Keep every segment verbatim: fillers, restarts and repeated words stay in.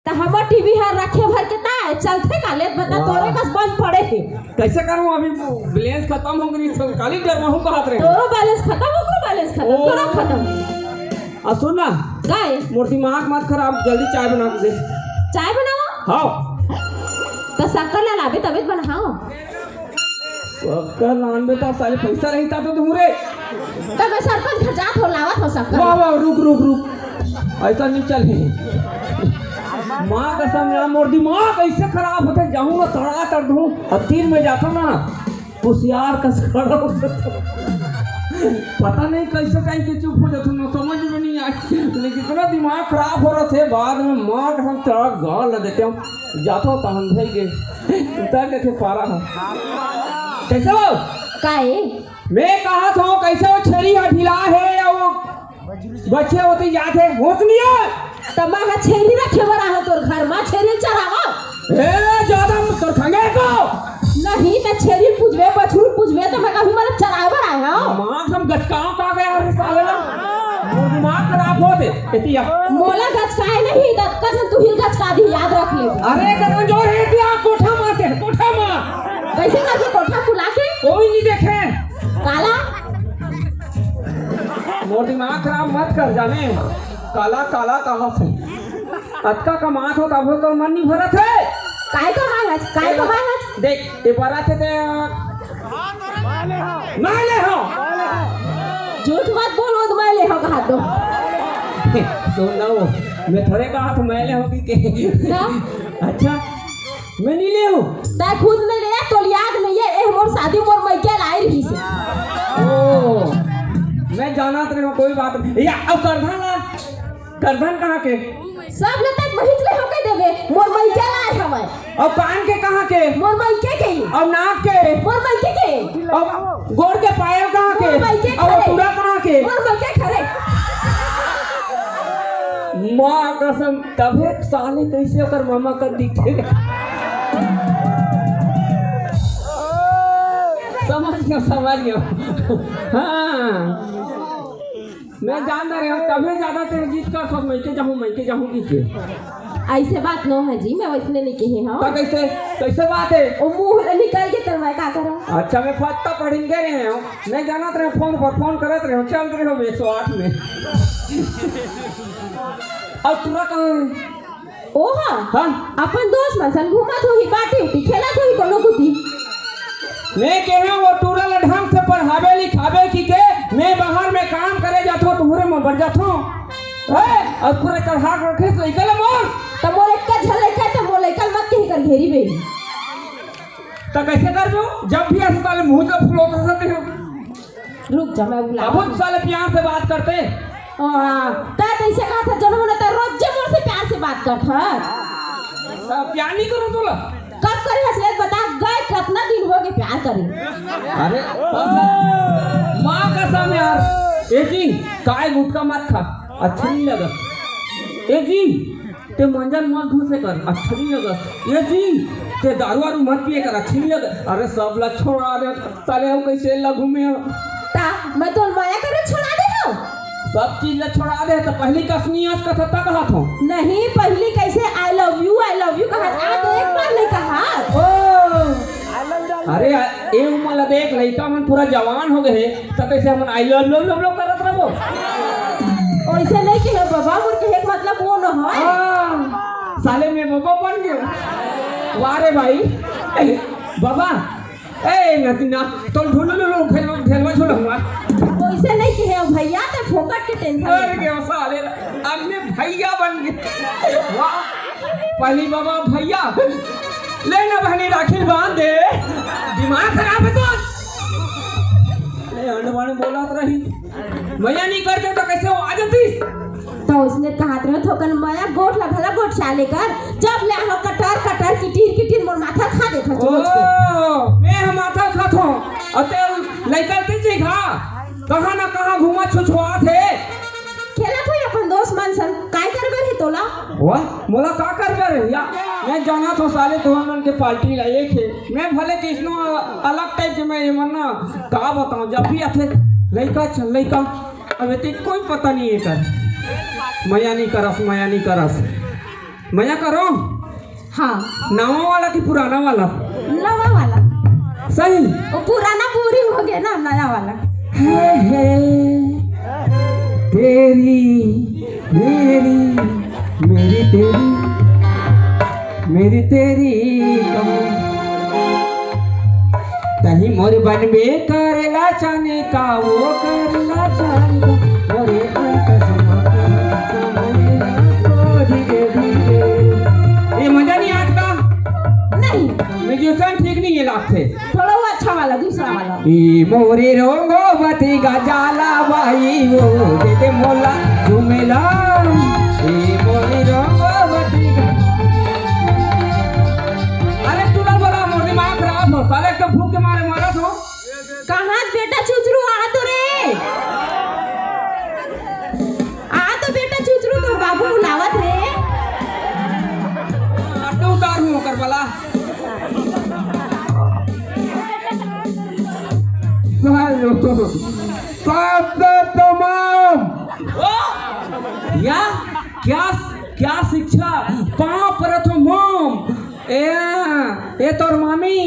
त हमर टीवी ह रखे भर के ता चलथे का? ले बता, वाह। तोरे कस बंद पड़े हे। कैसे करूं, अभी बैलेंस खत्म हो गई, सब काली डरवाहूं कहत रहे। तोरो बैलेंस खत्म, ओकरो बैलेंस खत्म, ओ। तोरो खत्म। आ सुन ना, काय? मोर दिमाग मत खराब, जल्दी चाय बना के दे। चाय बनावा? हाँ। त शक्कर ला लाबे तबे त बनावा। शक्कर लानबे त साले पैसा रही ता तो दूं रे। त मैं सरपंच घर जात हो, लावत हो शक्कर। वाह, वाह, रुक, रुक, रुक। ऐसा नहीं चले। माँ कसम यार, मोर दिमाग ऐसे खराब होथे, जाहूं ना तड़ा तड़ दूं। अब तीन में जाता ना, कुसियार कस खड़ा हो जाता। पता नहीं कैसे टाइम के चुप हो जाता, ना समझ में नहीं आए। लेकिन इतना दिमाग खराब हो रहा थे, बाद में माँ कसम तड़ा गाल देते हम। जाता हूँ तहन भाई के। उतर के थे पारा है। कैसे हो? काय? मैं कहा था, कैसे वो छेरी ह ढिला है या वो बच्चे होते याद है? होश नहीं है? त मैं ह छेरी रखे बर आया तोर घर मा, छेरी चरावा। ए, ज्यादा मत कर, खंगे को। नहीं, त छेरी पूछबे, बछरू पूछबे, त मैं कहूँ, मतलब, चराए बर आया हूँ। माँ, हम गचकाओं का गया रे साले ना। मोर दिमाग खराब हो दे, एतिया। मोला गचकाए नहीं, दतका से तू ही गचका दी, याद रख ले। अरे, कदम जोर है, एतिया, कोठा मार दे, कोठा मार। कैसे करके कोठा खुला के? कोई नहीं देखे। काला? मोर दिमाग खराब मत कर जाने। काला, काला कहा से? अतका कमात हो तब तो मन नहीं भरत है। काय कमाए हस? काय कमाए हस? देख, ये बरात है ते मैं ले हो। झूठ मत बोल, वो तो मैं ले हो कहा दो। सुन ना वो, मैं थोड़े कहा था मैं ले हो कि के। हाँ? अच्छा, मैं नहीं ले हूँ। तै खुद नहीं ले, तो याद नहीं है, ए मोर शादी मोर मइके लाई रही से। ओ, मैं जाना तेरे को कोई बात नहीं। या, अब करधन ला, करधन कहाँ के? सब ले तक वही ले होके देवे, मोर मइके लाई हवै। अब कान के कहाँ के? मोर मइके के। अब नाक के? मोर मइके के। अब गोड़ के पायल कहाँ के? मोर मइके के। अब टूरा कहाँ के? मोर मइके खरे। माँ कसम, तभे साले कैसे ओकर मामा कर दिखे। समझ गया, समझ गया। हाँ, मैं जान रहे हूँ, तभे ज्यादा तेरे जिद कर सब मइके जाहूँ, मइके जाहूँ की के। ऐसे बात नो है जी, मैं वैसने नहीं कहे हूँ। तो कैसे, कैसे बात है? वो मुंह ले निकल के तो मैं का करूँ? अच्छा, मैं पत्ता पढ़ेंगे रहे हूँ, मैं जानत रहे हूँ, फोन पर फोन करत रहे हूँ, चल रहे हो एक सौ आठ में। और तूरा कहाँ है? ओहा, हाँ? अपन दोस्त मन संग घूमत होही, बाटी उटी खेलत होही कोनो कुती। मैं कहे वो टूरा ला ढंग से पढ़ावे लिखावे की के, मैं बाहर में काम करे जाथो, तुम्हरे में बढ़ जाथो। ए, और पूरा चढ़ा के रखे तो इकल मोर। त मोर एक का झल एक का, त मोर लइका मत कही कर घेरी बे। त कैसे कर दो? जब भी ऐसे साले मुंह से फुलो कर सकते हो। रुक जा, मैं बुला अब उन साले प्यार से बात करते। हाँ, तै तैसे कहा था, जनम ने तै रोज जे मोर से प्यार से बात करत हस। अब प्यार नहीं करो तोला। कब करे हस ले बता, गए कितना दिन हो गए प्यार करे। अरे, माँ कसम यार। ए जी, काय गुटखा मत खा, अच्छा नहीं लगा। ए जी, ते मंजन मत घुसे कर, अच्छा नहीं लगा। ए जी, ते दारू वारू मत पिए कर, अच्छा नहीं लगा। अरे सब ला छोड़ा दे, साले हम कैसे ला घूमे हो? ता, मैं तो माया करे छोड़ा दे हो। सब चीज ला छोड़ा दे, तो पहली कसनी आस कथा तक हाथ हो। नहीं, पहली कैसे I love you, I love you कहा, आज एक बार नहीं कहा। ओ, अरे, ए उमर ला देख, लइका मन पूरा जवान हो गए हे, त कैसे हमन I love, love, love, love करत रहबो? ओइसे नहीं कहे बाबा, मोर कहे के मतलब वो न होय। हाँ, साले मैं बाबा बन गयो। वाह रे भाई, बाबा, ए नदीना, तो ढोलो लो लो, भेलवा, भेलवा झूला हुआ। ओइसे नहीं कहे भैया, ते फोकट के टेंशन अरे लेता। के साले, अब मैं भैया बन गए। वाह, पहली बाबा भैया, ले ना बहनी राखी बांध दे, दिमाग खराब है तो। ले अंडवाने बोला तो रही, मया नहीं करते तो कैसे वो आ जाती? तो उसने कहा था थोकन मया गोठ ला भला गोठ चाले कर, जब ले हो कटर कटर किटिर किटिर मोर माथा खा देत हस ओ, रोज के। मैं हम माथा खात हूँ, और ते लइका ते जी खा, कहाँ ना कहाँ घूमा छुछुआ थे। खेलत होई अपन दोस्त मन संग, काय करबे रे तोला? वाह, मोला का करबे रे? या, मैं जानत हूँ साले तुमन मन के पार्टी ला एक हे। मैं भले किसनो अलग टाइप के, मैं ये मन ना का बताऊँ, जब भी आथे लइका छ-, लइका, अब एते कोई पता नहीं है कर। मया नहीं करस, मया नहीं करस। मया करो। हाँ। नवा वाला कि पुराना वाला? नवा वाला। सही। वो पुराना बोरिंग हो गया ना, नया वाला। हे, हे, तेरी, मेरी, मेरी तेरी, मेरी तेरी कमर। तही मोर बनबे करेला चानी का, वो करेला चानी का, मोरे अंत समा के समय को धीरे धीरे। ये मजा नहीं आज का? नहीं। म्यूजिशियन ठीक नहीं है लागथे। थोड़ा वो अच्छा वाला, दूसरा वाला। ई मोरे रोंगोवती गजाला बाई वो देते मोला झुमेला। ई मोरे रोंगोवती ग-, अरे तू ना बोला, मोर दिमाग खराब हो, साले एक तो भूख के मारे मरत हो। कहाँ बेटा चुचरू आ तो रे, आ तो बेटा चुचरू, तोर बाबू बुलावत रे। आटे उतार हूँ ओकर बला। सालो, सात तमाम। या क्या, क्या शिक्षा? पाँव परत हो मोम। ए, ए तोर मामी,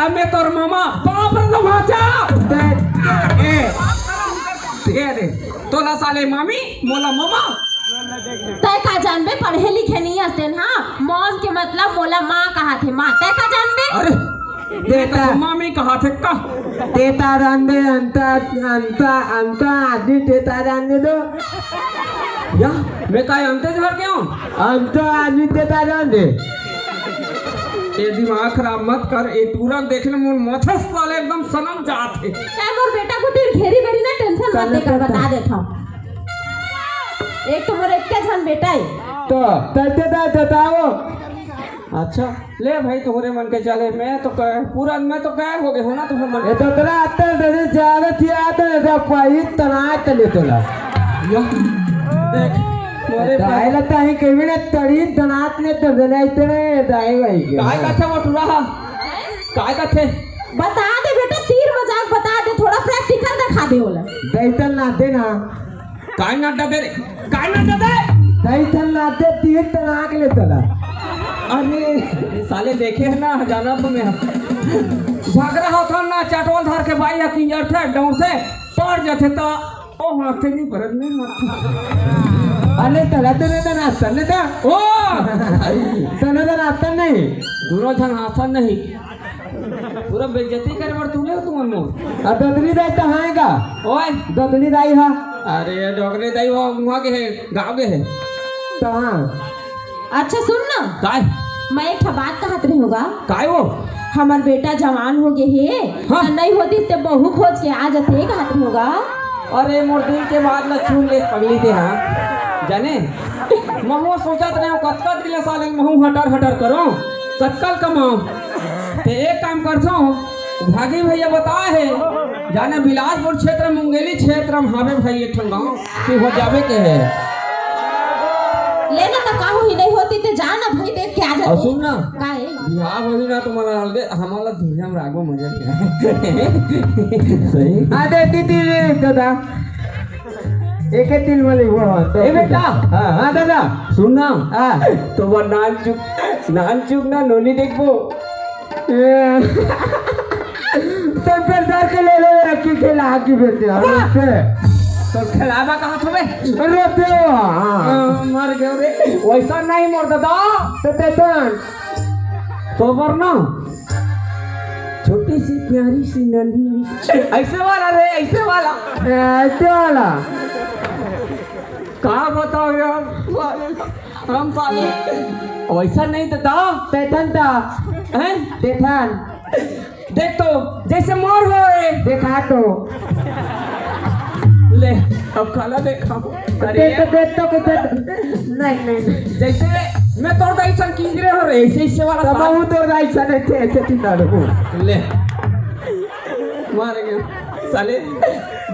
अब मैं तोर मामा, पाँव परत हो भांचा। ए, ए, ए, तोला साले मामी, मोला मामा। तय का जानबे, पढ़े लिखे नहीं हस तेन, हाँ? मॉम के मतलब मोला माँ कहाथे, माँ। तय का जानबे? अरे, तेता मामी कहाथे का? तेता रंदे अंता, अंता, अंता आदमी तेता रंदे दो। या, मैं काय अंते झर के हूँ? अंता आदमी तेता रंदे। ये दिमाग खराब मत कर, ये टूरा देख ले, मोर माथा साले एकदम सनक जात हे। तय मोर बेटा को तीर घेरी बेरी ना, टेंशन मत लेकर बता देता हूँ। एक तो मोर एक झन बेटा है। तो तैते दा बताओ। अच्छा, ले भाई, तोहरे मन के चले, मैं तो कह, पूरा, मैं तो गायब हो गए हो ना, तुम्हारे मन ये तो तेरा अत्तर दे दे, ज्यादा थी आता है, तो पाई तना चले तोला। यो, देख, मोरे दाई लगता है कि मैंने तड़ी तनात ने तो बनाई तेरे दाई भाई के। काय का था वो टूरा? काय का थे? बता दे बेटा, तीर मजाक बता दे, थोड़ा प्रैक्टिकल दिखा दे बोला। दैतन ना दे ना। काय नड्डा दे रे? काय नड्डा दे? दही थन लाते तीर तलाक ले तला। अरे साले देखे है ना, जाना तो मैं। झगड़ा होता ना, चटवा धर के बाई या किंजर थे, डौर थे, पड़ जाते तो ओ हाथे नहीं परत में हाथ। अरे तला तो नहीं था ना, तले था। ओ! तले तो ना, तले नहीं। दोनों जन हाथ नहीं। पूरा बेइज्जती करे बर तू ले तुमन मोर। आ ददली दाई तो हाँ का? ओए। ददली दाई हा। अरे डोकरी दाई वो वहाँ के है, गाँव के है। तो हाँ। अच्छा सुन ना। काय? मैं एक ठा बात कहत रहूँगा। काय वो? हमर बेटा जवान हो गए हे। हाँ। त नहीं होती ते बहू खोज के आ जाते कहत रहूँगा। अरे मोर दिल के बात ला छू ले पगली ते हाँ। जाने? महू सोचत रहे कतका दिन ले साले महू हटर हटर करो। कतका कमाओ। ते एक काम करथो, भागी भैया बताए हे, जाने बिलासपुर क्षेत्र, मुंगेली क्षेत्र में हावे भाई एक ठन गाँव, तू हो जाबे के हे। लेना तो का होही, नहीं होती ते जाना भाई, देख के आ जाते। और सुन ना, का हे? बिहाव होही ना तो मला अलगे, हमारा दुनिया में रागो मजा नहीं। सही। आ दे दीदी रे दादा। एके दिन वाली वो, तो ए बेटा। हाँ, हाँ दादा। सुन ना। हाँ। तो वो नान चुक, नान चुक ना नोनी देखबो। ए। तो फिर डर के ले ले रखी खेला की बेटे, हाँ, हाँ। रोते। तो खेलावा कहाँ था बे? रोते हो, हाँ। हाँ, मर गए रे। वैसा नहीं मोर दादा। तो तेतन। तो वरना। छोटी सी प्यारी सी नन्ही। ऐसे वाला रे, ऐसे वाला। ऐसे वाला। का बताओ यार, हम साले वैसा नहीं तो था। तेथन था। हैं? तेथन। देख तो, जैसे मोर होए। देखा तो। ले, अब काला देखा। अरे देख तो, देख तो, देख तो। नहीं, नहीं, नहीं। जैसे मैं तोर दाई सन किंजरे हो रे, ऐसे, ऐसे वाला तब साला। वो तोर दाई सन ऐसे, ऐसे किंजरे हो। ले। मारेंगे साले।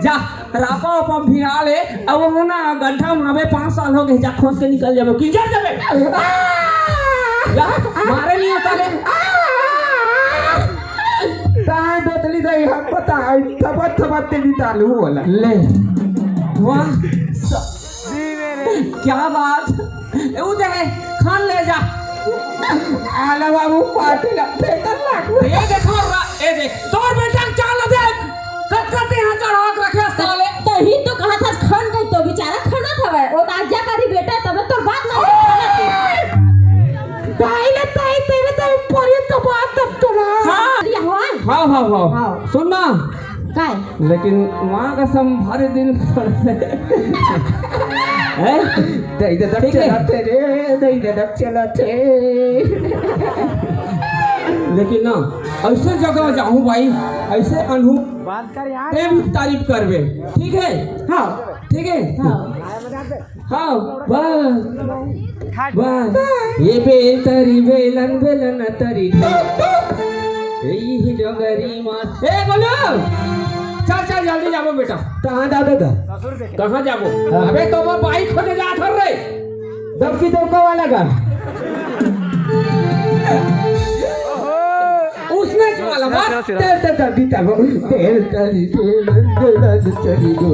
जा, रापा वापा भिड़ा ले। अब वो ना गड्ढा में अबे पाँच साल हो गए, जा खोद के निकल जाबे, किंजर जाबे। जा, मारे नहीं होता ले। ताए बोतली दे, हम पता है, थपत थपत तेली चालू होला। ले। वाह। स-, क्या बात। ए, वो दे। मान ले जा। आला बाबू, पार्टी ला फेंकन लाग। ये देखो रा-, ये देख, तोर बेटा के चाल देख, कतका तेहा चढ़ा के रखे साले। तही तो कहा था, खन गई तो बेचारा खनत हवय। वो तो आज्ञाकारी बेटा है, तब तोर बात नहीं खनत है। ताई ले ताई, तेरे तो ऊपर ही तो बात तब तोला। हाँ। ये हवा है। हाँ, हाँ, हाँ। हाँ। सुन ना। काय? लेकिन माँ कसम भारी दिन पड़ते। हैं? दई दे दक ठीक है। चलाते रे, दई दे दक चलाते। लेकिन ना, ऐसे जगह जाहूँ भाई, ऐसे अनहू बात कर यार। प्रेम तारीफ करबे, ठीक है? हाँ। ठीक है? हाँ। हाँ, बस। बस। ये बेल तरी, बेलन, बेलन तरी। यही डोंगरी माँ। ए, बोलो। चल, चल, जल्दी जाबो बेटा। कहाँ जाबे गा? कहाँ जाबो? हाँ। अबे तो मैं बाइक खोजे जात हर रे। दबकी दबका वाला गा। उसने जो वाला मार। तेल, तेल, तेल, बीता गो। तेल, तेल, तेल, तेल, तेल, तेल, गो।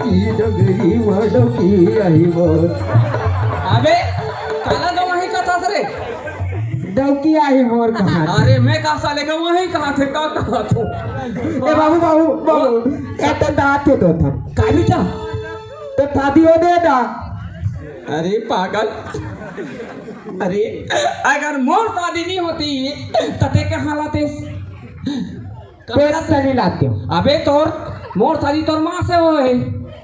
ई डगरी मा डौकी आही मोर। अबे, काला गवाही कथा रे। डौकी आही मोर कहा। अरे, मैं कहा साले गवाही कहा थे, का कहा तू? ए बाबू, बाबू, बाबू, ए तो दांत के दो था। का बेटा? तो थादी हो दे दा। अरे पागल, अरे अगर मोर शादी नहीं होती त ते के हालत है? पेट से नहीं लाते हो। अबे तोर, मोर शादी तोर माँ से होए,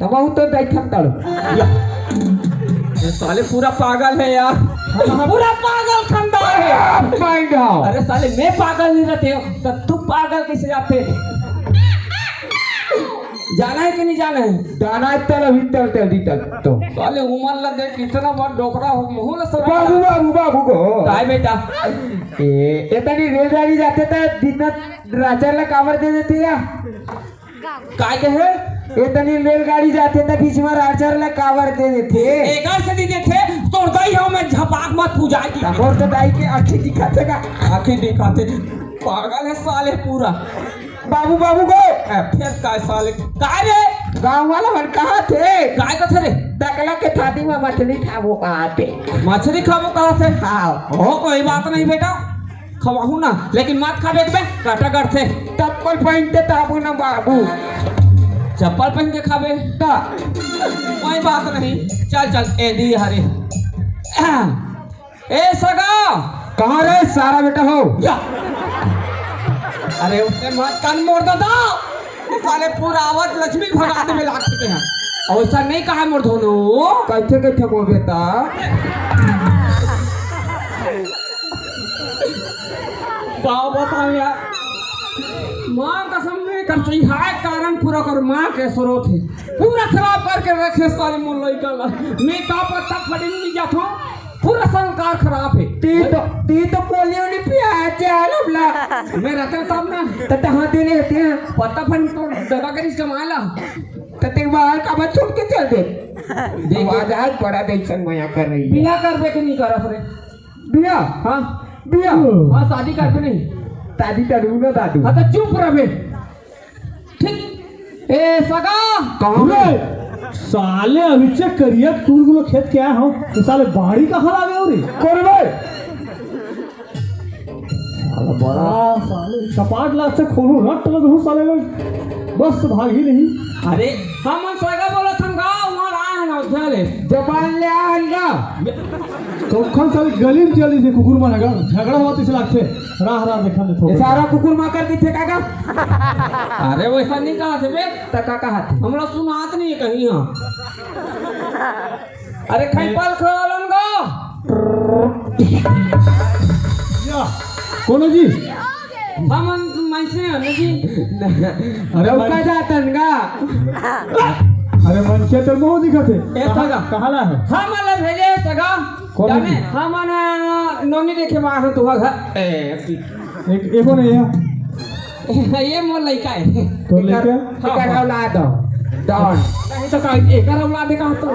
तो बहुत तो देख सकता हूँ। या। ये साले पूरा पागल है यार, पूरा पागल खानदान है। Oh my God। अरे साले मैं पागल नहीं रहते हो तो तू पागल कैसे जाते? जाना है कि नहीं जाना है? जाना है, चल अभी चल, जल्दी चल। तो साले उमर लग गए, कितना बार डोकरा हो गया हूँ ना सब। बाबू, बाबू, बाबू को। काय बेटा? ए, ए तनी रेलगाड़ी जाते त बिना राचर ला काबर दे देते या? काय कहे? ए तनी रेलगाड़ी जाते त बीच में राचर ला काबर दे देते? एकर से नहीं देते, तोर दाई हो मैं झपाक मत पुजाई की। तोर तो दाई के आँखी दिखाते का? आँखी दिखाते, पागल है साले पूरा। बाबू, बाबू गो। ए, फेर काय साले? काय रे? गाँव वाला मन कहा थे? काय कथे रे? डकला के थादी में मछली खाबो कहा थे। मछली खाबो कहा थे? हाँ। हो, कोई बात नहीं बेटा, खवाहू ना, लेकिन मत खाबे बे, काटा गड़थे। चप्पल पहन के ताबू ना बाबू। चप्पल पहन के खाबे? ता। कोई बात नहीं, चल चल, ए दी हरे। ए सगा! कहाँ रे सारा बेटा हो? या। अरे उसने मत कान मोड़ दादा। साले पूरा आवत लक्ष्मी भगा दे मिला के हैं। ऐसा नहीं कहा मोड़ दोनों। कैसे कैसे बोल बेटा? बाबा बताओ यार। माँ कसम में कर सही है, कारण पूरा कर माँ के स्रोत है। पूरा खराब करके रखे साले मोर लइका ला। मैं का पत्ता फटिंग नहीं जाता हूँ। पूरा संस्कार खराब है। ती तो, ती तो पोलियो नहीं पिया है, चार हमला। मैं रतन साहब ना। तब तो हाथ देने होते हैं। पत्ता फन तो दगा करिस कमाला। तो ते बाहर का बात छोड़ के चल दे। देख। आवाज आज बड़ा देख संग मया कर रही है। बिया करबे के नहीं करत रे। बिया? हाँ। बिया? हाँ, शादी करबे नहीं। शादी करू ना दादू। हाँ, तो चुप रहे। ठीक। ए, सगा। कहाँ रे? साले अभी चेक करिए, टूल गुलो खेत के आए हो, तो साले बाड़ी कहाँ लागे हो रे? कौन रे? साला बड़ा। हाँ, साले कपाट ला से खोलू, रट लग हूँ साले लोग। बस भाग ही नहीं। अरे, हम सगा बोला था गा, वहाँ रहा है ना, उधर ले। जबान ले आ, हल्का। तो कौन साले गली में चली से कुकुर मारेगा, झगड़ा हुआ तो इसे लगते। राह, राह देखा दे थोड़ा। ये सारा कुकुर माकर के फेंका का? अरे वैसा नहीं कहा थे बे। त का कहा थे? हमरा सुनात नहीं है कहीं यहाँ। अरे खाई पाल खवालन गो। या, कोनो जी? हमन मनसे हन जी। अरे चौका मन- जातन गा। अरे मनसे तो मुंह दिखत है। ए सगा। कहाँ ला है? हम वाला भेजे सगा। कौन जाने, जी? हम ना नोनी देखे बाहर तो घर। ए, एक, एको नहीं है। ये मोर लइका है। तो लइका? हाँ, एकर हाँ। औलाद हो। डॉन। नहीं तो का, एकर औलाद है कहाँ तो?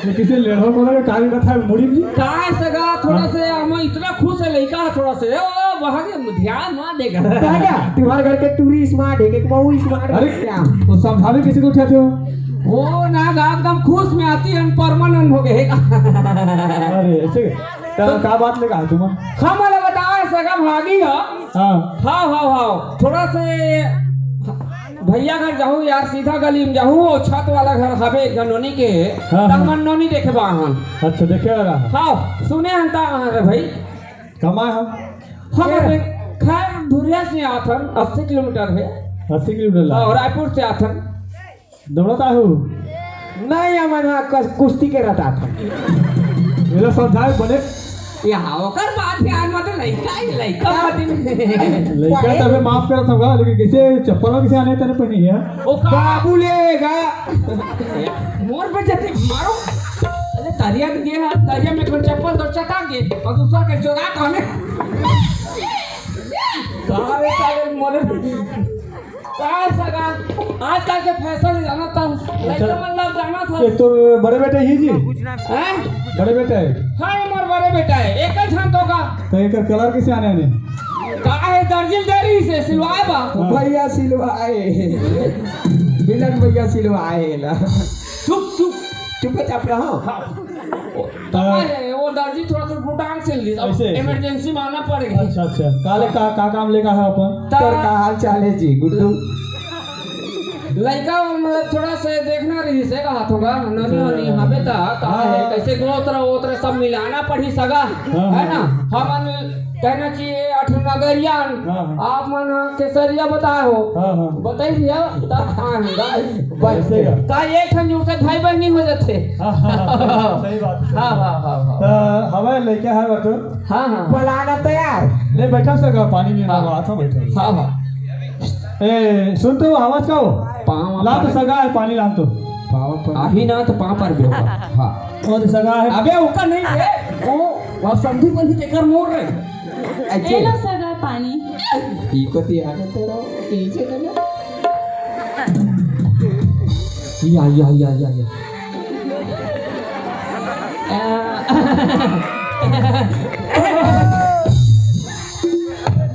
ये किसी लेढ़ा बोला के काली कथा है, मुड़ी जी? काय सगा, थोड़ा से हम इतना खुश है लइका है थोड़ा से। ओ, वहाँ के ध्यान ना देगा। क्या, क्या? तुम्हारे घर के टूरी smart है, कि बहू smart है अरे, क्या? वो समझावे किसी को उठाते हो? वो ना गा, एकदम खुश में आती है, परमानेंट हो गए। अरे, ऐसे तो का बात लेगा तुम? हम वाला बताओ, ऐसा का भागी हो? हाँ। हाँ, हाँ, हाँ। थोड़ा से भैया घर जाहूँ यार, सीधा गली में जाहूँ, वो छत वाला घर हवे एक झन नोनी के, हाँ, तब हाँ। मन नोनी देखे बा हन। अच्छा, देखे वाला है। हाँ, सुने हन ता कहाँ रे भाई? कमा हम। हम ए। अबे खैर धुरिया से आथन, अस्सी किलोमीटर है। अस्सी किलोमीटर ला। हाँ, रायपुर से आथन। दौड़त आहू? नहीं, हमन हा कस-, कुश्ती के रहता था। ये लो समझाए बने। यहाँ ओकर बात ध्यान मत, लइका ही लइका बात ही नहीं। लइका तबे माफ करत होगा, लेकिन कैसे चप्पल कैसे आने तने पहनी है? ओ का- बाबू लेगा। मोर पे जति मारो। अरे तरिया के गे हा, तरिया में कोई चप्पल तो चटा गे, और दूसरा के चोरा तो हमें। सारे सारे मोरे का सगा, आजकल के फैशन जाना था, लड़का मन ला जाना था। ये तो बड़े बेटे ही जी। हैं? बड़े बेटे है। हाँ, ये मोर बड़े बेटा है, एक ही छान तो का। तो एक कलर किसे आने आने? का है, दर्जिल दे रही से सिलवाए बा। हाँ। भैया सिलवाए। मिलन भैया सिलवाए ला। चुप, चुप। चुपचाप रहो। हाँ। तो अरे, वो दर्जी थोड़ा सा भूटान से ली, अब ऐसे, ऐसे। इमरजेंसी में आना पड़ गया। अच्छा, अच्छा। काले का, का काम लेगा है अपन? ता- तोर का हाल चाल है जी, गुड्डू? लड़का मतलब थोड़ा से देखना रही से कहा थोड़ा, ननी हाँ। वनी हबे ता, का है, हाँ। कैसे गोत्र वोत्र सब मिलाना पड़ी सगा, हाँ, है हाँ। ना? हमन कहना चाहिए अठ नगरिया, हाँ, हाँ। आप मन केसरिया बताए हो। हाँ, हाँ। बताई दिया, ता हाँ, हाँ, बस। ऐसे का? ता एक ठन जो से भाई बहन नहीं हो जाते। हाँ, हाँ, हाँ, सही, सही बात है, सही हाँ, बात। हाँ, हाँ, हाँ। ता हवे लइका है बटो। हाँ, हाँ। पलाना तैयार। ले बैठा सगा, पानी नहीं हाँ। लगा था, बैठा। हाँ, हाँ। ए, सुन तो आवाज का हो? पाँव ला तो पर सगा है, पानी ला तो। पाँव पर। आही ना तो पाँव पर भी होगा। हाँ। और सगा है। अबे ओका नहीं है। वो, वो समधी बनी तेकर मोर रहे। अच्छा। ए लो सगा पानी। ई को तो यहाँ तो रहो, यही से तो ना। या, या, या, या, या।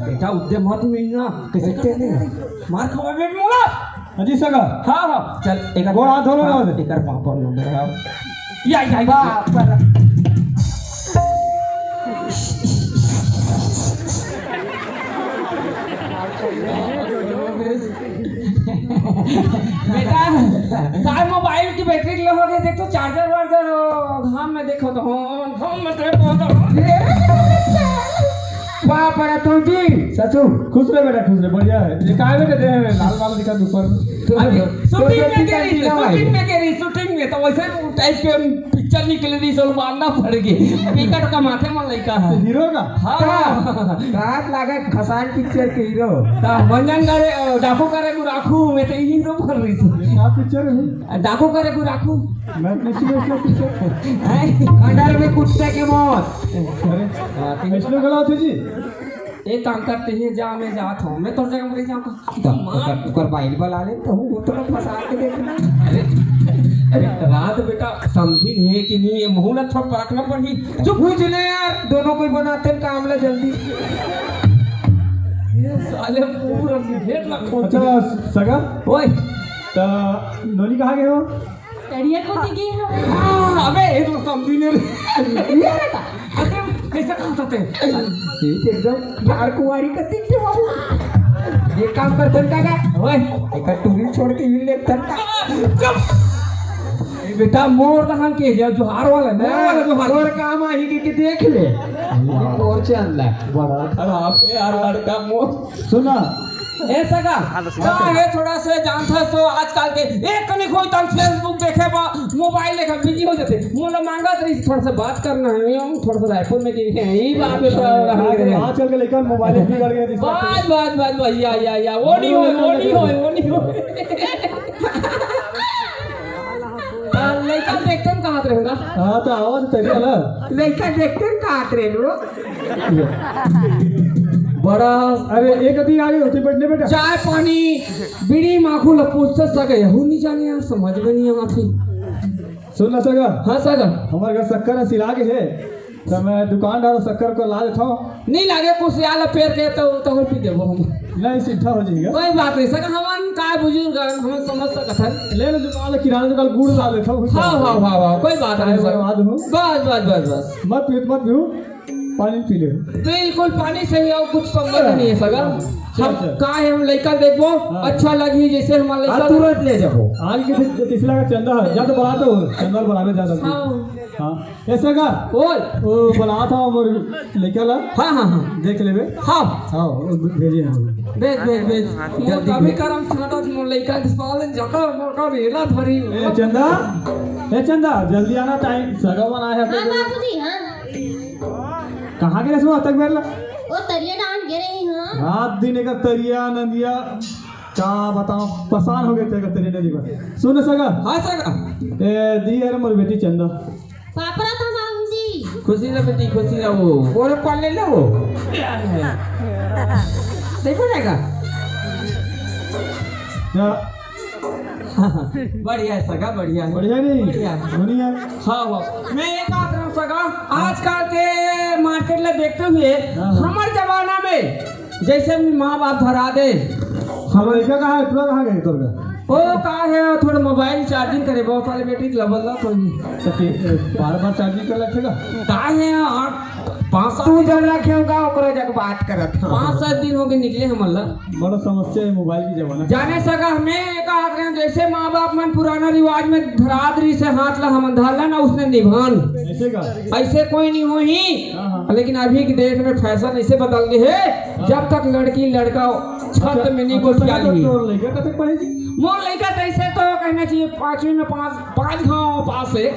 बेटा, उद्दे मत मिलना। कैसे करते हैं? मार खावा बेट मोला। हाँ जी सगा। हाँ, हाँ। चल, एक गोड़ हाथ धो लो ना। हाँ, एक पापा नंबर है। या, या, या। बाप रे। बेटा, सारे मोबाइल की बैटरी लो हो गई, देख तो चार्जर वार्जर हो, घाम में देखो तो हो, घाम में देखो तो हो। बाप रे, तुम जी, ससुर। खुश रहे बेटा, खुश रहे, बढ़िया है। ये काय बेटा दे है, लाल लाल दिखा ऊपर। अरे, तो शूटिंग में कह रही, शूटिंग में कह रही, शूटिंग में तो वैसे टाइप के पिक्चर निकले रही, सलमान ना पड़ गए। टिकट का माथे में लइका है। हीरो का? हाँ। रात लागे खसान पिक्चर के हीरो। ता मंजन करे, अ, डाकू करे को राखू, मैं तो हीरो बन रही थी। ये क्या पिक्चर है? डाकू करे को राखू। मैं नहीं सुना इसका पिक्चर। हैं? खंडर में कुत्ते के मौत। अरे, हाँ, ठीक। इसमें गला होते जी? एक काम करते हैं, जा, मैं जात हूँ, मैं तोर जगह मर जाऊँ। तो मार। ओकर, ओकर बाइल बला ले, तो वो थोड़ा फंसा के देखना। अरे, अरे, रात बेटा समझी नहीं है कि नहीं, ये मुहूर्त थोड़ा परखना पड़ी। चुप। पूछ ले यार, दोनों कोई बनाते हैं काम ले जल्दी। ये साले पूरा भेद लग अच्छा, सगा? ओए। तो नोनी कहाँ गए हो? तरिया कोती गे हवे। हाँ, अबे, ये तो समझी नहीं रही। ये रहता। अरे, कैसे काम करते हैं? ये तो एकदम ठार कुंवारी का दिल के बाबू। ये काम कर धन का का? ओए, एक टूरी छोड़ के ये ले धन का। चुप। ए बेटा, मोर दहन के जो जोहार वाला, मोर वाला जोहार। मोर काम आही के, के देख ले। ये मोर चल रहा है। बड़ा खराब है यार, लड़का मोर। सुना। ए सगा, का है थोड़ा से जानता सो आजकल के एक कनी कोई तन Facebook देखे बा, मोबाइल लेके बिजी हो जाते। मोला मांगत रही थोड़ा सा बात करना है, हम थोड़ा सा रायपुर में गए हैं, यही बात पे थोड़ा रहा है। आजकल के लइका मोबाइल बिगड़ गए, बस, बस, बस, बस, या, या, या, वो नहीं होए, वो नहीं होए, वो नहीं होए। हाँ, लइका देखते हम कहाँ रहेगा? हाँ, तो आवाज तरी ना। लइका देखते हम कहाँ रहेगा? बड़ा अरे, एक अति आगे होती बैठने बेटा। चाय पानी, बीड़ी माखू ला पूछते सगा, यहू नहीं जाने यार, समझ में नहीं आती। सुन ना सगा। हाँ सगा। हमारे घर शक्कर है, सिला के है, तो मैं दुकान डालो शक्कर को ला देता हूँ। नहीं लागे कुछ यार पेड़ के तो, तो पी देबो हम। नहीं, सीधा हो जाएगा। कोई बात नहीं सगा, हमन काय बुजुर्ग, हम समझ सकत हन। ले ले दुकान ले, किराना दुकान, गुड़ ला ले, सब कुछ हाँ, ला ले। हाँ, हाँ, हाँ, कोई बात चाय नहीं सर। बनवा दूँ। बस, बस, बस, बस। मत पीऊ, मत पीऊ, पानी पी ले। बिल्कुल पानी से ही, और कुछ संबंध नहीं है सगा। हाँ, चल, हम चल। का है, हम लइका देखबो, हाँ। अच्छा लगही, जैसे हमार लइका हाँ, तुरंत ले जाबो। आज के किस-, किसला का चंदा है, जा तो बना तो, चंदा बना में जा जल्दी। हाँ। हाँ, ऐसा का? ओए। वो बना था मोर लइका ला। हाँ, हाँ, हाँ। देख लेबे। हाँ। हाँ, वो भेजे हम। भेज, भेज, भेज। वो जल्दी कभी भेज। करम छाटत मोर लइका के साले जका मोका रेला धरी। ए चंदा, ए चंदा, जल्दी आना, टाइम सगा बना है। हाँ बाबूजी, हाँ। कहाँ के रसवा तक बेरला? वो तरिया डांड गे रही हूँ। रात दिन एक तरिया नदिया, का बताओ, परेशान हो गए थे तरिया नदी पर। सुन सगा। हाँ सगा। ए दी यार, मोर बेटी चंदा। पापड़ा था बाबूजी। खुशी रह बेटी, खुशी रह। वो बोरे पाले ले वो। देखो जाएगा। जा। बढ़िया है सगा, बढ़िया है। बढ़िया नहीं? बढ़िया। बढ़िया। हाँ, हाँ। मैं ये बात रहा हूँ सगा, आजकल के मार्केट ला देखते हुए, हाँ, हाँ। हमारे जमाना में जैसे भी माँ बाप धरा दे, हम लड़का कहाँ है, पूरा कहाँ गए तोर का? ओ, का है, थोड़ा मोबाइल चार्जिंग करे, बहुत सारे बैटरी लबल ला कोई नहीं। तो के, बार बार चार्जिंग कर रखेगा? का है यार, पाँच सात तू जब रखे होगा, ओकरो जग बात करत हूँ। पाँच सात दिन हो गए निकले हमन ला। बड़ा समस्या है मोबाइल की जमाना। जाने सका, मैं का आखिर जैसे माँ बाप मन पुराना रिवाज में धरात रही से हाथ ला हमन धर ला ना, उसने निभान। ऐसे का? ऐसे कोई नहीं हो ही। हाँ, हाँ। लेकिन अभी की डेट में फैशन ऐसे बदल गए है, जब तक लड़की लड़का छत में नहीं अच्छा, गोठिया अच्छा, ली। तोर लइका कतक पढ़े जी? मोर लइका तो ऐसे तो कहना चाहिए पांचवी में पास, पांच गांव पास है।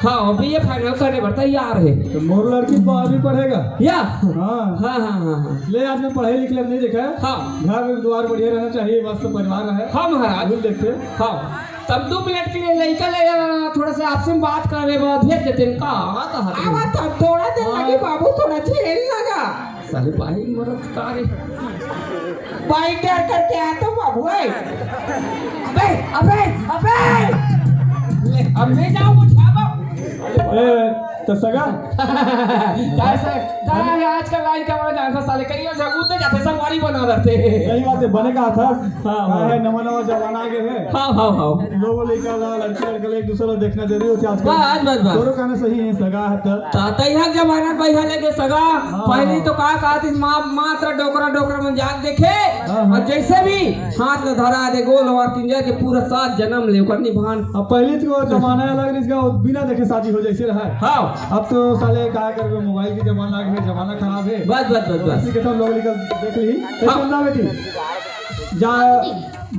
हाँ, बीए फाइनल करने पर तैयार है। तो मोर लड़की बारहवीं पढ़ेगा। या? हाँ। हाँ, हाँ, हाँ, हाँ। ले, आज मैं पढ़े लिखे नहीं देखा है। हाँ। घर द्वार बढ़िया रहना चाहिए, मस्त परिवार रहे। हाँ महाराज। बिल्कुल देखते। हाँ। तब दो मिनट के लिए लइका ले जाना, थोड़ा सा आपसे बात करने बाद भेज देते हैं। का, का कहते हैं? आवा तब थोड़ा देर हाँ। लगी बाबू, थोड़ा झेल लगा। साले भाई मरद का रे? भाई डर करके आ तो बाबू, ए। अबे, अबे, अबे। ले, अब ले जाओ वो ठाबा। ए, तो सगा? का सर? का है आजकल लाई का बड़ा जानता साले, कहीं और जगह उठते जाते, संगवारी बना रहते। सही बात है, बने का था। हाँ, का हाँ। है, नवा नवा जमाना आ गया है। हाँ, हाँ, हाँ। लोगों लेकर ला, लड़की लड़का एक दूसरे को देखना जरूरी होता है आजकल। बस, बस, बस। तोरो कहना सही है, सगा है तब। ता, तैहा जमाना, तैहा लेके सगा। हाँ, पहली हाँ। तो का कहती, माँ, मात्र डोकरा, डोकरा मन जात देखे। हाँ, हाँ। और जैसे भी हाथ में धरा दे, गोल और किंजर के पूरा सात जन्म ले, ओकर निभान। अब पहली तो जमाना अलग रही, इसका बिना देखे शादी हो जैसे रहा है। हाँ। अब तो साले का करबे, मोबाइल के जमाना आ गया, जमाना खराब है। बस, बस, बस, तो बस। इसी के सब लोग निकल देख ली। ए, हाँ। चंदा बेटी, जा,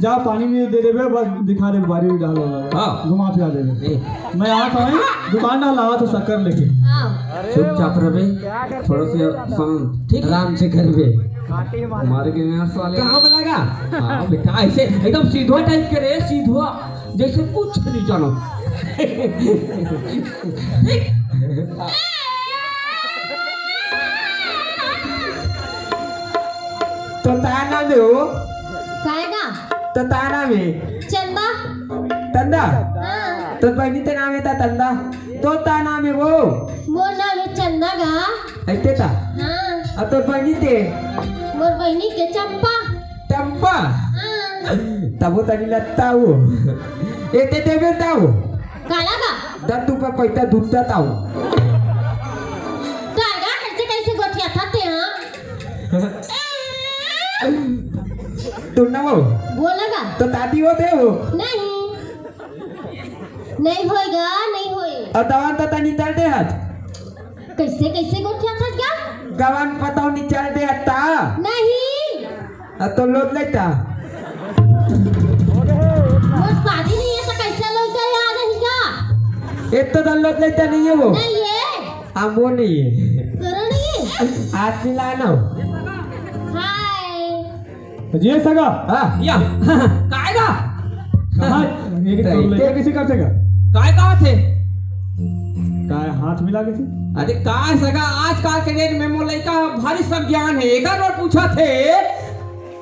जा पानी में दे देबे, बस दिखा देबे, बारी डाल होगा। हाँ। घुमा फिरा देबे। ए। मैं आता हूँ, दुकान ना लावा तो शक्कर लेके। हाँ। चुपचाप रहबे, थोड़ा सा शांत, ठीक? आराम से करबे। मारे के यहाँ साले। काम लगा? हाँ, बेटा, ऐसे एकदम सीधवा टाइप के रे, सीधवा। जैसे कुछ नहीं जानो। तो ता नाम है वो? काय का? तो ता नाम है? चंदा। तंदा? हाँ। तो बहनी ते नाम है ता तंदा? तो ता नाम है वो? मोर नाम है चंदा गा। ऐसे ता? हाँ। अब तो बहनी ते? मोर बहनी के चंपा। टप्पा। हाँ। तबो तनी लत्ता हो। एते देबे ताऊ। काला का? दत्तू पर पैसा दुत्ता ताऊ। काला कैसे कैसे गोठिया था ते, हाँ? तू ना वो। बोला का? तो दादी हो दे हो। नहीं। नहीं होएगा, नहीं होए। और दवान तो तनी दर्दे हाथ। कैसे कैसे गोठिया था क्या? गवान पताओ निचल दे हत्ता। नहीं। आ तो लोद लेता। मोर शादी नहीं है तो कैसे लोग जाए आ रही का? एक तो दल लोद लेता नहीं है वो। नहीं है। आ वो नहीं है। करो नहीं। आज मिला ना। हाय। जी सगा। हाँ। या। काय का? कहाँ? ये तो तो लड़का इतने किसी करते का? काय कहा थे? काय हाथ मिला के थे? अरे काय सगा, आजकल के डेट में मोर लइका भारी सब ज्ञान है। एक बार पूछा थे,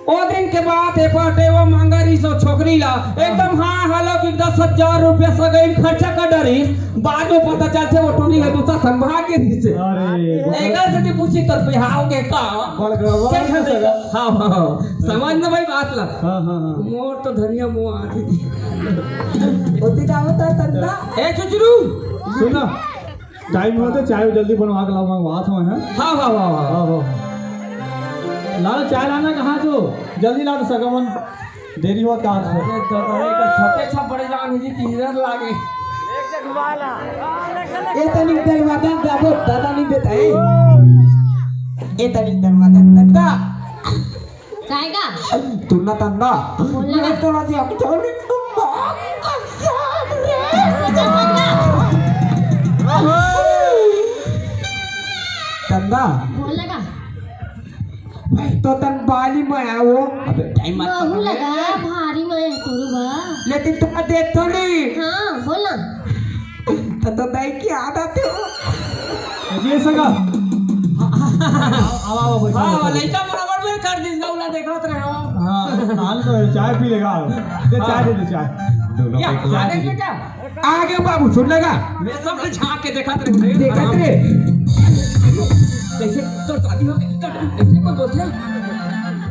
ओ दिन के बात है, पटेवा मांगा रही सो छोकरी ला, एकदम हाँ, हेलो कि दस हजार रुपया सगई खर्चा कर डरी, बाद में पता चलते वो टूरी है, दूसरा संभाग के रही से। अरे, एक बार से पूछी, तोर बिहाव के का? बड़ गड़बड़ चल, है चल, सगा। हाँ, हाँ, हाँ। समझ ना भाई बात ला। हाँ, हाँ, हाँ। मोर तो धनिया मुँह आती थी। ओती जाओ तो तंदा। ए, चुचरू। सुन ना, टाइम होते चाय जल्दी बनवा के लाओ, मंगवात हँव, हैं? हाँ, हाँ, हाँ, हाँ। हाँ, हाँ। लाना चाय लाना कहाँ जो? जल्दी ला तो सगा मन। देरी होत का आज? अरे दादा, ये तो छोटे छा बड़े जान ही जी, तीरथ लागे। ए तनिक दरवाजा दाबो, दादा नहीं देता है। ए तनिक दरवाजा दादा। काय का? तू ना तंदा। बोल ना। मैं तो राजी अब चल। तंदा। बोल ना का? भाई, तो तन बाली में आओ। अबे, टाइम मत महू पकड़। लगा, भारी में है तोरू बा। लेकिन तुम देख तो नहीं। हाँ, बोल ना। तो, तो दाई की आदत है। जी सगा। आओ, आओ, बैठो, हाँ, बैठो, लइका बैठो। बराबर में कर दिस, गौला देखत रहे हो। हाँ, हाल तो है, चाय पी लेगा। दे, चाय दे दे, चाय। दोनों या, को खिला आ गए दीजिए। बेटा। आ गए बाबू, सुन लेगा। मैं सब झांक के देखत रहे। देखत रहे। जैसे तोर शादी हो गई, तो ऐसे कोई बोलते हैं?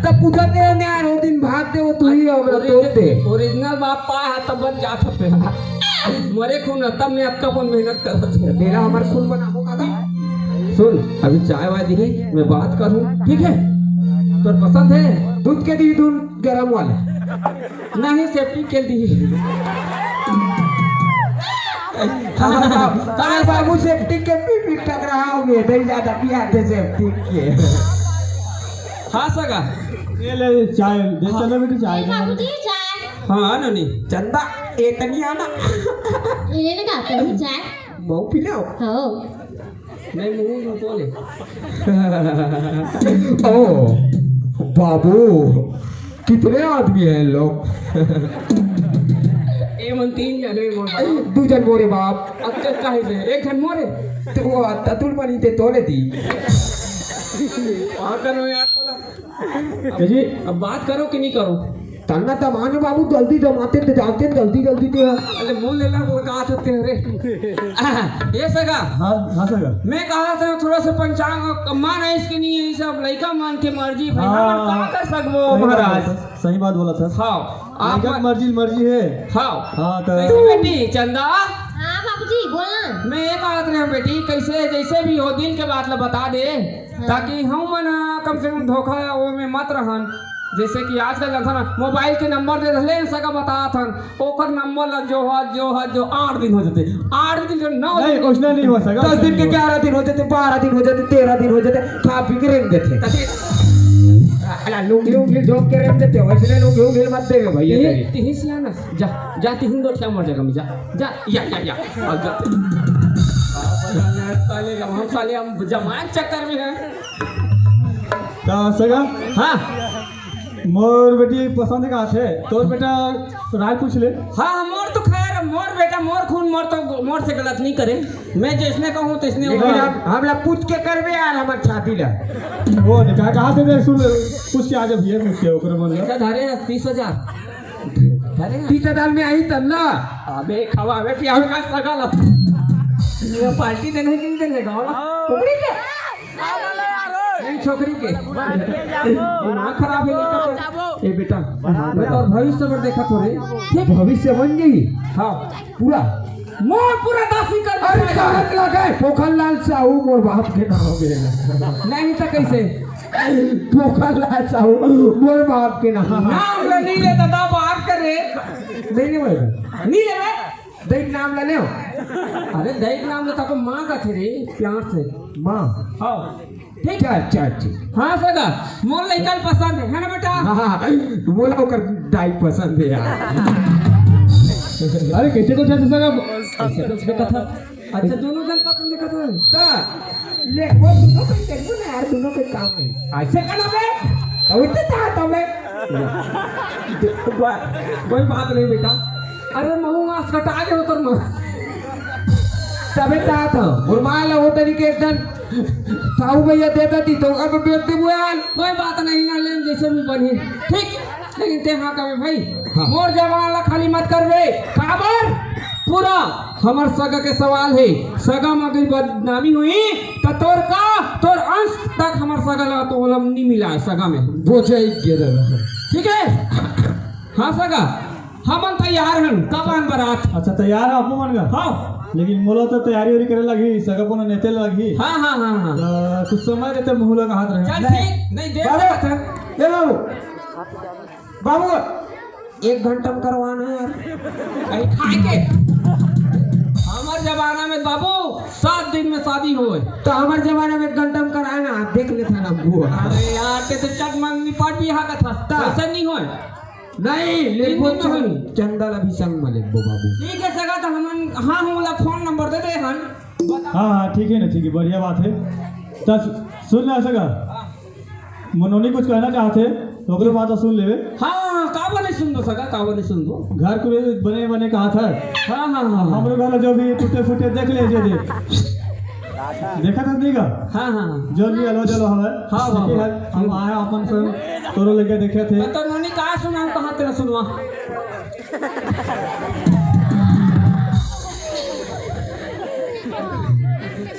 तब पूछत रहे हो, "न्यार हो दिन भाग दे, वो तू ही हो, हमरा ओरिजि-, तोड़ दे।" ओरिजिनल बाप पाए है, तब बन जात होते हैं। मरे खून है, तब मैं अक्का अपन मेहनत करत हूँ। मेरा हमार खून बनाबो का था? सुन, अभी चाय वाय दी, मैं बात करूँ, ठीक है? तोर पसंद है? दूध के दी, दूध गरम वाला। नहीं, सेफ्टी के दी। हमारे बाबू, हमारे बाबू सेफ्टी के भी, भी टकराओगे, नहीं ज्यादा पिया थे सेफ्टी के। हाँ सगा। ये ले चाय, दे चलो बेटी चाय। ए बाबूजी, चाय। हाँ, ननी। चंदा, ए तनी आना। ये ले ना, तनी चाय। बहु पी लो। हाँ। नहीं, मुंह में तो ले। ओ, बाबू, कितने आदमी हैं लोग? ए मन तीन जने, ए मन। दू जन मोरे बाप। अच्छा, काहे से? एक जन मोरे। तो वो अतुल पानी ते तोले दी। और करो यार, तोला। जी। अब बात करो कि नहीं करो? तन्ना तमान बाबू, जल्दी जमाते ते जाते, जल्दी जल्दी ते। अरे मुंह लेला वो का सकते हैं रे। ये सगा। हाँ, हाँ सगा। मैं कहा था थोड़ा सा पंचांग, माना इसके नहीं है, ये सब लइका मन के मर्जी भाई, हाँ। हम का कर सकबो सही बात महाराज? बोला था, सही बात बोला था। हाँ, आप लइका के मत मर्जी, मर्जी है। हाँ। हाँ, तो कैसे बेटी चंदा? हाँ बाबूजी, बोलना। मैं ये बात रहे बेटी, कैसे जैसे भी हो दिल के बात ला बता दे। ताकि हम मन ह कम से कम धोखा वो में मत रहन। जैसे कि आजकल जानथन ना, मोबाइल के नंबर दे धले सगा बताथन, ओकर नंबर ला जो ह, जो ह, जो आठ दिन हो जाते, आठ दिन जो नौ नहीं, दिन। उसने नहीं हो सका, दस दिन के ग्यारह दिन हो जाते, बारह दिन हो जाते, तेरह दिन हो जाते, खा पी के रेंग देते। ताकि अला लुंगी उंगी झोंक के रेंग देते, वैसने लुंगी उंगी मत देवे भैया ये तेरी। तिही सियाना, जा, जा, तिही दो ठिया मर जाएगा, जा। जा, या, या, या। अब जा। साले, हम साले, हम जमानत चक्कर में हैं। का सगा? हाँ। मोर बेटी पसंद का है, तोर बेटा राय पूछ ले। हाँ, मोर तो खैर, मोर बेटा, मोर खून, मोर तो, मोर से गलत नहीं करे। मैं जैसने कहूँ, तैसने लेकिन होगा। हम, हम ला पूछ के करबे यार, हमार छाती ला। वो देखा, कहाँ से दे, सुन, पूछ के आ जा भैया, पूछ के, ओकरे मन ला। पैसा धारे है तीस हजार। अरे तीस हजार में आही तब ना। अबे खवा, अबे पियावे का सगा ला। ये पार्टी देने की नहीं देने का, होला? कुकरी के? नहीं, छोकरी के। दिमाग खराब है लड़का के। ए बेटा, मैं तो भविष्य पर देखा थोड़े। ठीक? भविष्य बन गई? हाँ। पूरा? मोर पूरा दासी कर अरे दिया। कहत लगे, पोखरलाल साहू मोर बाप के नाम है। नहीं तो कैसे? पोखरलाल साहू मोर बाप के नाम। नाम ले नहीं लेता था बाप करे। नहीं, नहीं भाई। नहीं ले भाई। देख नाम ले ले। अरे देख नाम ले, ताको माँ का थे रे, प्यार से। माँ। हाँ। ठीक? अच्छा, अच्छा, अच्छा। हाँ सगा, मोर लइका ल पसंद है, है ना बेटा? हाँ, हाँ, हाँ। बोला ओकर दाई पसंद है यार। अरे कैसे को चाहते सगा? ऐसे कुछ भी कथा। अच्छा, दोनों जन पसंद है कथा। ता, ले, वो दोनों के देखो ना यार, दोनों के काम है। ऐसे का नाम है? तो इतने चाहता हूँ मैं। कोई, कोई बात नहीं बेटा। अरे महू मांस कटा के उतर मार। तबे चाहत हूँ। और मान लो वो तरीके एकदम साहू भैया दे देती तो अब बेइज्जती बुआल। कोई बात नहीं ना, लेन जैसे भी बनी। ठीक, लेकिन ते हाँ कबे भाई, हाँ। मोर जवान ला खाली मत करबे। काबर? पूरा हमर सगा के सवाल हे। सगा म अगर बदनामी होही, त तोर का, तोर अंश तक हमर सगा ला तो ओला नी मिलाय सगा में। बोझ एक गिरे रहा। ठीक है? हाँ सगा, हमन तैयार हन, कब आन बरात? अच्छा, तैयार है आप मन का? हाँ। लेकिन मोला तो तैयारी वैयारी करे लगही, सगा कोनो नेते लगही। हाँ, हाँ, हाँ, हाँ। तो कुछ समय देते मुहूर्त का हाथ रहे। चल नहीं। ठीक, नहीं दे बाबू, सकत हन। ए बाबू, बाबू, एक घंटा में करवाना है यार। कहीं खाए के? हमर जमाना में बाबू, सात दिन में शादी होए। तो हमर जमाना में एक घंटा में कराए ना, देख लेता ना बुआ। अरे यार, ते तो चट मन निपट भी हाकत हस। ता। वैसे नहीं होए। नहीं, लेबो तीन दिन में चल, होए। चंदा ला भी संग में लेबो बाबू। ठीक है सगा, तो हमन, हाँ, हम वाला फोन नंबर दे दे हन। हाँ, हाँ, ठीक है ना, ठीक है, बढ़िया बात है। तो सु-, सुन ना सगा, हाँ। मनोनी कुछ कहना चाहते, तो ओकरे बात सुन लेवे। हाँ, हाँ, काबर नहीं सुनबो सगा, काबर नहीं सुनबो? घर को बने, बने कहा था। हाँ, हाँ, हाँ, हाँ। हमरो घर जो भी टूटे फूटे देख ले जे दे। देखा था नहीं का? हाँ, हाँ। जो भी हलो चलो हवे। हाँ, हाँ, ठीक है, हाँ। हम आए अपन से तोरो लेके देखे थे। तो मनोनी का सुना, कहाँ तेरा सुनवा?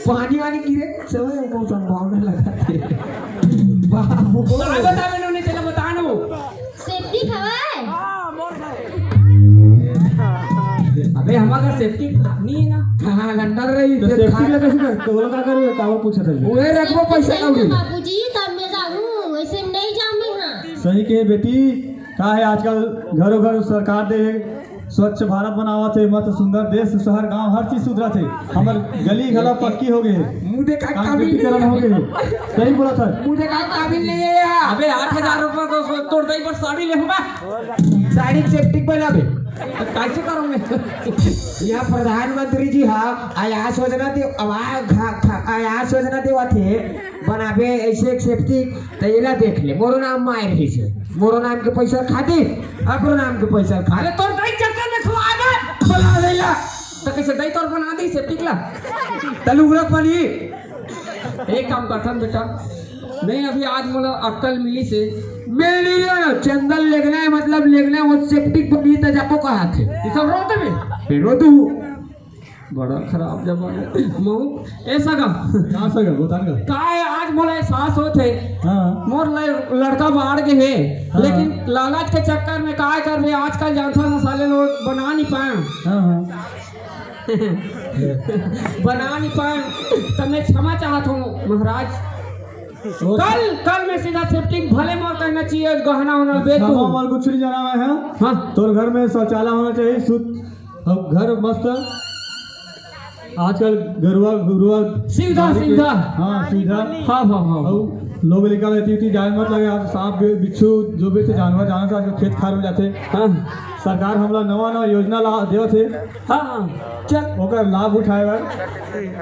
पानी वानी गिरे, समय हमको संभावना लगा थे। बाबू। काय बता मैंने उन्हें, चला बता नो। सेफ्टी हवय। अबे, हमारा सेफ्टी नहीं है ना। हाँ, लंडन रही, तो फिर सेफ्टी खा- का कैसे कर? तो बोला, का करूँ? कावर पूछा था। ओए, रखबो पैसा सेफ्टी कौड़ी। बाबूजी, तब मैं जाऊँ, वैसे नहीं जाऊँ मैं, हाँ। सही कहे बेटी, का है आजकल घरों घर सरकार दे स्वच्छ भारत बनावत हे, मस्त सुंदर देश, शहर, गांव, हर चीज सुधरत हे। हमर गली घला पक्की हो गए हे। मुंह देखा काबिल नहीं है। हो गए हे। सही बोला था। मुंह देखा काबिल नहीं है यार। अबे, आठ हजार रुपया तो सो-, तोर दई पर साड़ी ले हूँ मैं। साड़ी चेपटिक बनाबे। तो कैसे करूँ मैं? यहाँ प्रधानमंत्री जी हा आवास योजना दे, आवास, खा-, खा-, आवास योजना देवत हे, बनाबे ऐसे एक सेफ्टी, तो ये ना देख ले, मोरो नाम माय रही से, मोरो नाम के पैसा खाती, अपनो नाम के पैसा खा। अरे तोर दाई चक्कर में खुआ दे। बना ले ला। तो कैसे दाई तोर बना दी से पिकला? तलुगरा पानी। एक काम करथन बेटा, नहीं अभी आज मोला अक्कल मिली से। मिली ना, चंदन लेगना है, मतलब लेगना है, वो सेप्टिक बनी त जाको कहा थे। ये सब रोते में। फिर रो तू। बड़ा खराब जमाना। मऊ, ए सगा। का सगा, बता ना। का है, आज मोला एहसास होत हे। हाँ। मोर ल-, लड़का बाढ़ के हे, हाँ। लेकिन लालच के चक्कर में काय करबे, आजकल जानथन साले लोग बना नहीं पाए। हाँ, हाँ। बना नहीं पाए, त मैं क्षमा चाहत हूँ महाराज। वो कल, कल मैं सीधा सेप्टिक भले मोर कहना चाहिए, गहना होना बेच क्षमा दूँ। मोर कुछ नहीं जाना है। हाँ। तोर घर में शौचालय होना चाहिए, शुद्ध। अब घर मस्त। आजकल गरुआ, गरुआ सुविधा, गाड़ी के, सुविधा। हाँ, सुविधा। हाँ, हाँ, हाँ। अब लोग लेकर रहती थी, जान मत लगे, आप सांप, बि-, बिच्छू, जो भी थे जानवर, जानवर आजकल खेत खार में जाते। हाँ। सरकार हमला नवा, नवा योजना ला देवत हे। हाँ, हाँ। चल। ओकर लाभ उठाए बर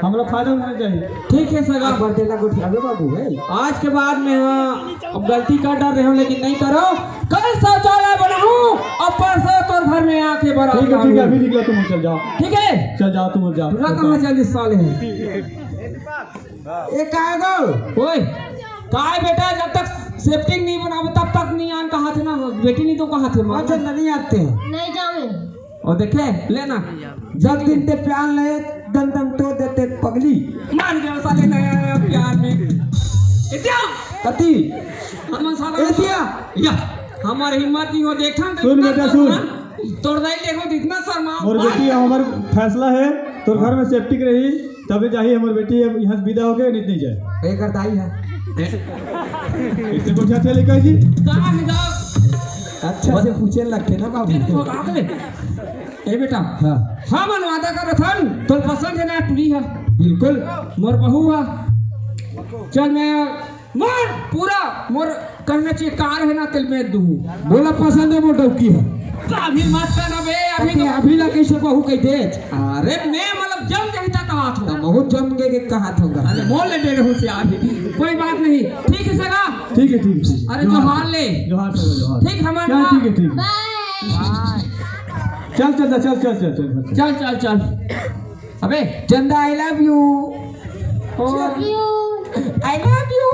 हमला फायदा होना चाहिए। ठीक है, सगा। बर्थडे ला गोठियाबे बाबू, है। आज के बाद में, हाँ, अब गलती कर डर रहे हो, लेकिन नहीं करो। कल शौचालय बनाऊं और परसों तोर घर में आके बरात ठीक है, ठीक है, अभी निकलो तुम, चल जाओ। ठीक है? चल जाओ तुम, जाओ। पूरा कहाँ चल इस साले हैं? ए, कहाँ गो? ओए, काय बेटा, जब तक सेप्टिक नहीं बनाबे, तब तक नहीं आन कहा थे ना, बेटी नहीं तो कहा थे, माँ। अच्छा, नहीं आते हैं। नहीं जावे। और देखे, लेना। जब दिन ते प्यार ले, दन दन तो देते पगली। मान गए साले नया नया प्यार में। इतिया। कति? हम साला इतिया। या, हमार हिम्मत नहीं हो, देखा तो सुन इतना बेटा, सुन। शर्मा। तोर दाई देखो तो इतना शर्मा। मोर बेटी हमर फैसला है, तोर घर में सेप्टिक रही, तबे जाही हमर बेटी अब यहाँ से विदा होके, नहीं, नहीं जाए। एकर दाई है। इससे पूछा थे लेकर जी। कहाँ विदा? अच्छा से पूछे लगते ना बाबू। तेरे को कहाँ पे? ए बेटा। हाँ। हाँ, मन वादा कर रथन, तोर पसंद है ना टुरी है? बिल्कुल। मोर बहू है। चल मैं मोर पूरा, मोर कहना चाहिए, कार है ना, तेल में दू। मोला पसंद है, मोर डौकी है। तो अभी मत करना बे, अभी अभी, तो अभी ला कैसे बहू कह दे? अरे मैं मतलब जम गई था कहा था। तो बहुत जम गए के कहा था उधर। अरे बोल ले दे रहूं से अभी। कोई बात नहीं। ठीक है सगा। ठीक है, ठीक है, ठीक है। अरे जोहार। जोहार ले। जोहार सगा, जोहार। ठीक हमार क्या? ठीक है, ठीक है। बाय। चल, चल, चल, चल, चल, चल, चल। चल, चल, चल। अबे चंदा, I love you। Love you। I love you।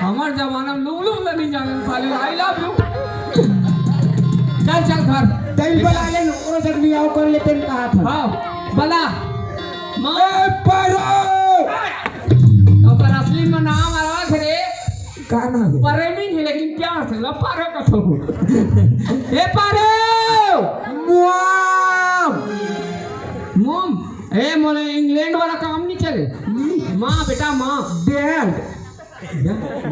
हमार जमाना में लुम लुम ला नहीं जाने साले, I love you। चल, चल घर। कहीं बला ले, ओकरो जग मियाव कर लेते हैं, कहा था। हाँ, बला। माँ। ए, पारो! ओकर असली में नाम अलग रे। का नाम है? प्रेमी है, लेकिन प्यार से ला पारो का तो। ए, पारो! Mom! Mom? ए, मोला इंग्लैंड वाला काम नहीं चले। माँ, बेटा, माँ। Dad!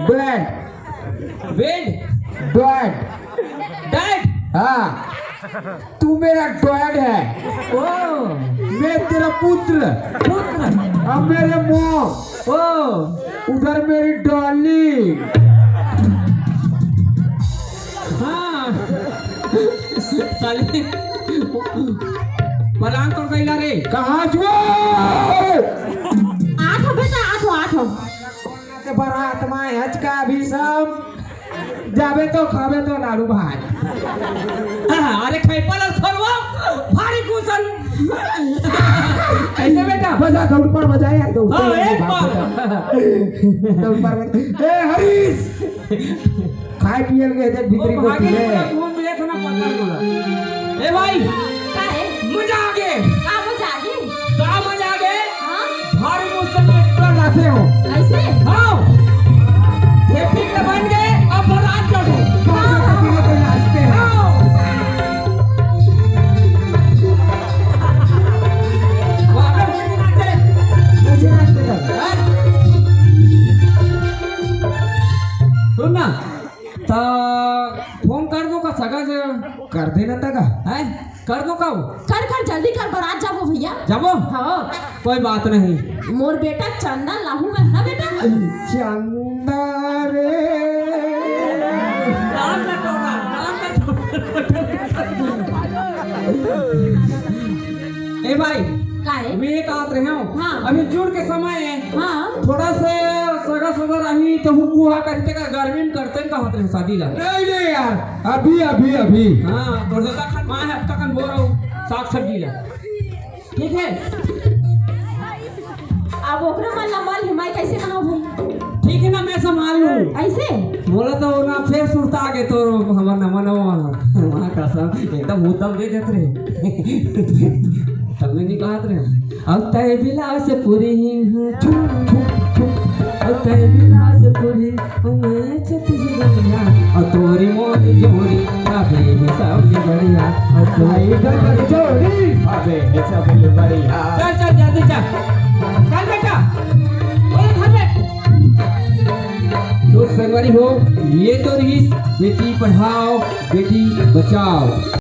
Bad! Bed? Dad! Dad? हाँ, तू मेरा डैड है। ओ। मैं तेरा पुत्र। पुत्र। अब मेरे मॉम। ओ। उधर मेरी डार्लिंग। हाँ। साले। पलांग कौन कैला रे? कहाँ छो? आठ हो बेटा, आठ हो, आठ हो। के बारात में हचका भी सब जाबे तो खाबे तो लाडू भात। अरे खैपल और खरवा, भारी कुशल। कैसे बेटा? बजा, दौड़ पर बजा यार, दौड़। हाँ, एक बार। दौड़ पर बजा। ए हरीश, खाए पिए लगे थे भीतरी वो को भागे पीले। पूरा घूम ले, इतना पत्थर बोला। ए भाई, का है? मजा आ गए। का मजा आ गए? का मजा आ गए? हाँ? भारी मुश्किल में ट्रैक्टर लाते हो। ऐसे? हाँ। ये पिक बन गए, अब बारात चढ़ो। हाँ। हाँ। वाह, वाह, वाह। सुन ना, त फोन कर दो का सगा से? कर देना था का? हैं? कर दो का वो? कर, कर, जल्दी कर, बारात जाबो भैया। जाबो? हाँ। कोई बात नहीं। मोर बेटा चंदा लाहू में ना बेटा। चंदा रे। ए भाई, का है? मैं ये कहत रहे हूँ, हाँ। अभी जून के समय है, हाँ। थोड़ा से सगा सगा रही तो हु-, हुआ करते का गर्मी में करते हैं कहत रहे शादी ला। नहीं, नहीं यार, अभी, अभी, अभी। हाँ, तो दादा खन माँ है, हफ्ता खन बोल रहा हूँ, साग सब्जी ला। ठीक है? अब ओकरा मन ला मल हिमाई कैसे कहा भाई? ठीक है ना, मैं संभाल लूँ। ऐसे? बोला तो ना, फिर सुरता आगे तो हमार नमन हो, माँ कसम, एकदम उदम दे देते रहे। तब मैं नहीं कहत रहे। अब तय बिलासपुरी, छुम, छुम, छुम। अब तय बिलासपुरी, मैं छत्तीसगढ़िया। और तोरी मोरी जोड़ी, अबे ये सबसे बढ़िया। और तोरी मोरी जोड़ी, अबे ये सबसे बढ़िया। चल, चल, जल्दी चल। चल बेटा, बोलो घर में। तो संगवारी हो, ये तो रही बेटी पढ़ाओ, बेटी बचाओ।